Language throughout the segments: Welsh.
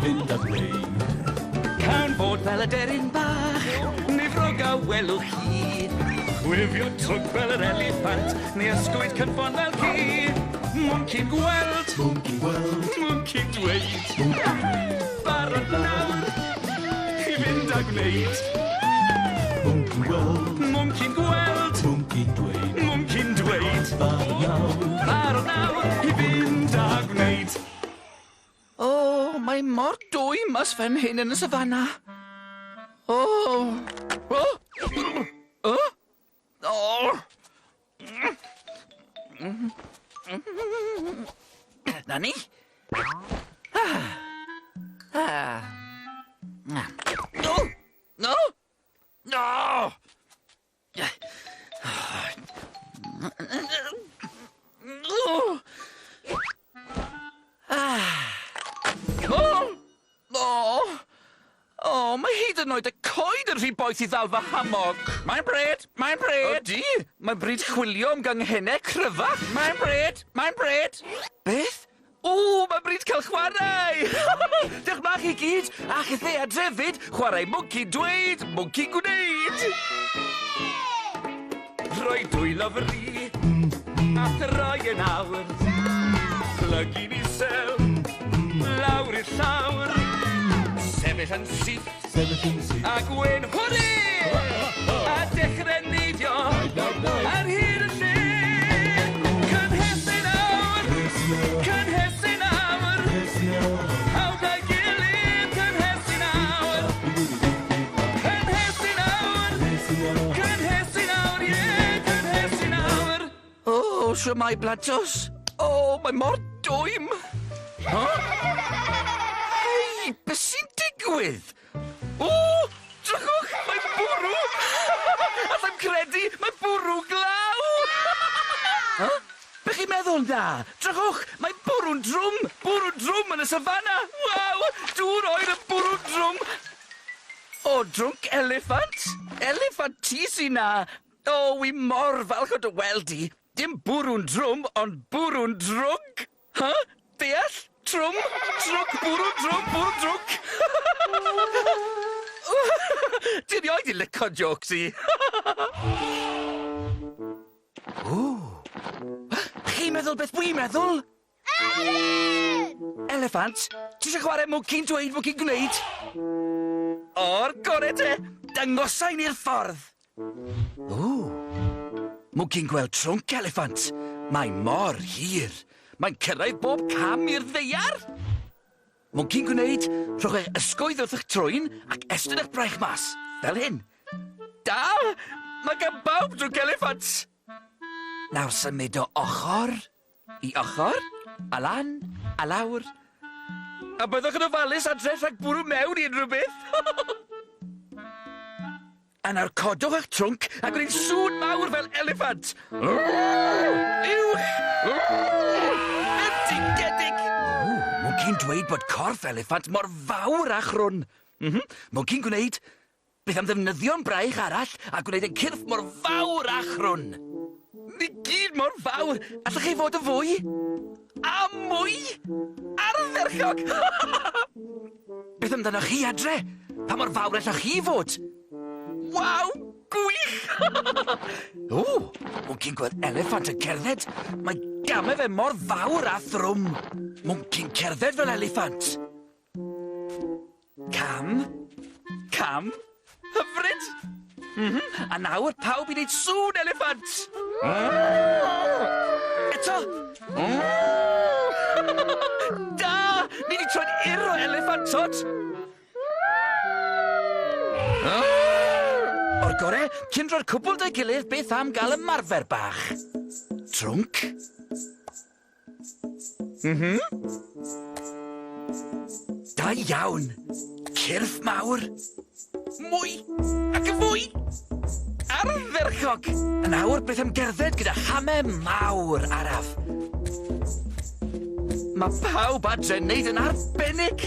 fynd a dweud. Cawn fod fel y deryn bach, neu frog a welwch chi. Chwifio trwnc fel yr eliffant, neu ysgwyd cynffon fel ci. Mwnci'n gweld, Mwnci'n gweld, mwnci'n dweud. mwnci'n dweud. Barod nawr, i fynd a gwneud. Mwnci'n gweld, Mwnci'n gweld, mwnci'n dweud. mwnci'n dweud. Barod nawr, Barod nawr, i fynd a gwneud. O, mae mor dwym mas fan hyn yn y safanna. O! O! O! O! Na ni. Ah. Ah. No! No! No! No! Ah. O! O! O, mae hyd yn oed y coed yn rhy boeth i ddal fy hamog. Mae'n bryd, mae'n bryd. Ydy, mae'n bryd chwilio am ganghennau cryfach. Mae'n bryd, mae'n bryd. Beth? O, mae'n bryd cael chwarae! Diolch bach i gyd, a chithau adre fyd, chwarae mwnci'n dweud, mwnci'n gwneud. Rhoi dwylo fri, a throi yn awr. Plygu'n isel, lawr i'r llawr. Sefyll yn syth, sefyll yn syth. a gwen hwrê! A dechrau neidio ar hyd y lle. Cynhesu nawr, cynhesu nawr. Pawb a'i gilydd, cynhesu nawr. Cynhesu nawr, cynhesu nawr, ie, cynhesu nawr. O, shwmae blantos. O, mae mor dwym. Huh? Hei, beth sy'n digwydd? O, drychwch, mae'n bwrw. Allai'm credu, mae'n bwrw glaw. Huh? Be chi'n meddwl na? Drychwch, mae'n bwrw'n drwm, bwrw'n drwm yn y safanna. Waw, dŵr oer yn bwrw'n drwm. O, drwnc eliffant. Eliffant ti sy na. O, wi mor falch o dy weld di. Dim bwrw'n drwm, ond bwrw'n drwg. Huh? Deall? Trwm, trwc, bwrw drwm, bwrw drwc. Ti rioed 'di lico jôcs i. O! Chi'n meddwl beth wi'n meddwl? Eliffant, ti eisiau chwarae mwnci'n dweud, mwnci'n gwneud? O'r gore te, dangosai ni'r ffordd. O, mwnci'n gweld trwnc eliffant. Mae mor hir. Mae'n cyrraedd bob cam i'r ddaear. Mwnci'n gwneud, rhowch eich ysgwydd wrth eich trwyn ac estyn eich braich mas, fel hyn. Da! Mae gan bawb drwnc eliffant. Nawr symud o ochr i ochr, a lan, a lawr. A byddwch yn ofalus adre rhag bwrw mewn i unrhyw beth. A nawr codwch eich trwnc a gwneud sŵn mawr fel eliffant. Uwch! Bendigedig! O, mwnci'n dweud bod corff eliffant mor fawr a chrwn. Mwnci'n gwneud, beth am ddefnyddio'n braich arall a gwneud ein cyrff mor fawr a chrwn? Ni gyd mor fawr! Allwch chi fod yn fwy? A mwy? Ardderchog! Beth amdanoch chi adre? Pa mor fawr allwch chi fod? Waw! Gwych! O! Mwnci'n gweld eliffant yn cerdded. Mae gamau fe mor fawr a thrwm. Mwnci'n cerdded fel eliffant. Cam. Cam. Hyfryd. A nawr pawb i wneud sŵn eliffant. Eto. Da! Ni wedi troi'n ur o eliffantod. O'r gore, cyn roi'r cwbl 'da'i gilydd, beth am gael ymarfer bach? Trwnc. Da iawn. Cyrff mawr. Mwy ac yn fwy. Ardderchog. A nawr, beth am gerdded gyda chamau mawr araf? Mae pawb adre'n neud yn arbennig.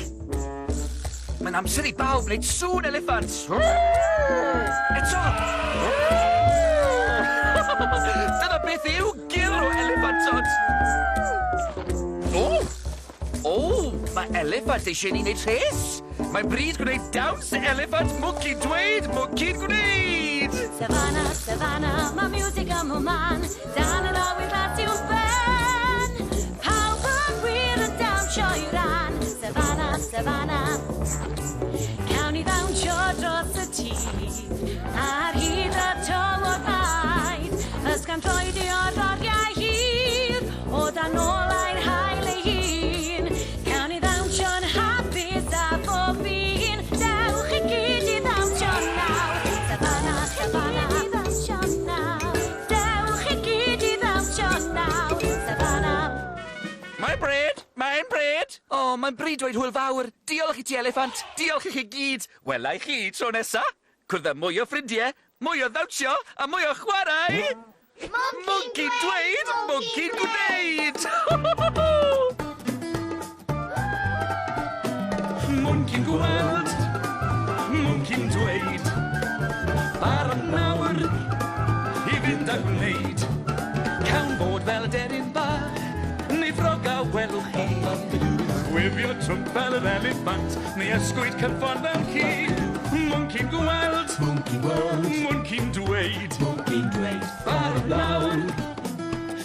Mae'n amser i bawb wneud sŵn eliffant. Eto! Dyna beth yw gyr o eliffantod. O! O! Mae eliffant eisiau ni wneud rhes. Mae'n bryd gwneud dawns eliffant mwnci'n dweud, mwnci'n gwneud! Savannah, Savannah, mae music ym mhob man. Dan yr awyr glas i'w ben. Pawb yn wir yn dawnsio i ran. Savannah, Savannah. Cawn ni ddawnsio dros y tir. Ar hyd y tywod baedd. Ysgafn troedio'r oriau hir. O dan olau'r haul ei hun. Cawn ni ddawnsio'n hapus a bob un. Dewch i gyd i ddawnsio nawr. Savannah, Savannah, i ddawnsio nawr. Dewch i gyd i ddawnsio nawr. Savannah. Mae'n bryd! Mae'n bryd! O, mae'n bryd dweud hwyl fawr. Diolch i ti, eliffant. Diolch i chi gyd. Wela i chi tro nesa. Cwrdd â mwy o ffrindiau, mwy o ddawnsio a mwy o chwarae. Mwnci'n dweud, mwnci'n gwneud! Mwnci'n gweld, mwnci'n dweud. Barod nawr i fynd a gwneud. Cawn fod fel deryn bach, neu ffrog a welwch chi. Chwifio trwmp fel yr eliffant, neu ysgwyd cynffon fel ci. Mwnci'n gweld, Mwnci'n gweld, mwnci'n dweud. mwnci'n dweud. Barod nawr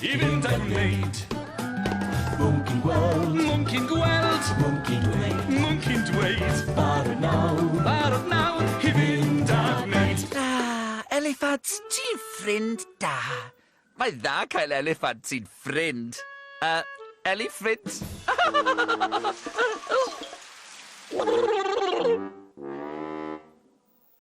i fynd a gwneud. Mwnci'n gweld, Mwnci'n gweld, mwnci'n dweud. mwnci'n dweud. Barod nawr. Barod nawr i fynd a gwneud. Ah, eliffant, ti'n ffrind da. Mae dda cael eliffant sy'n ffrind. Eliffrint.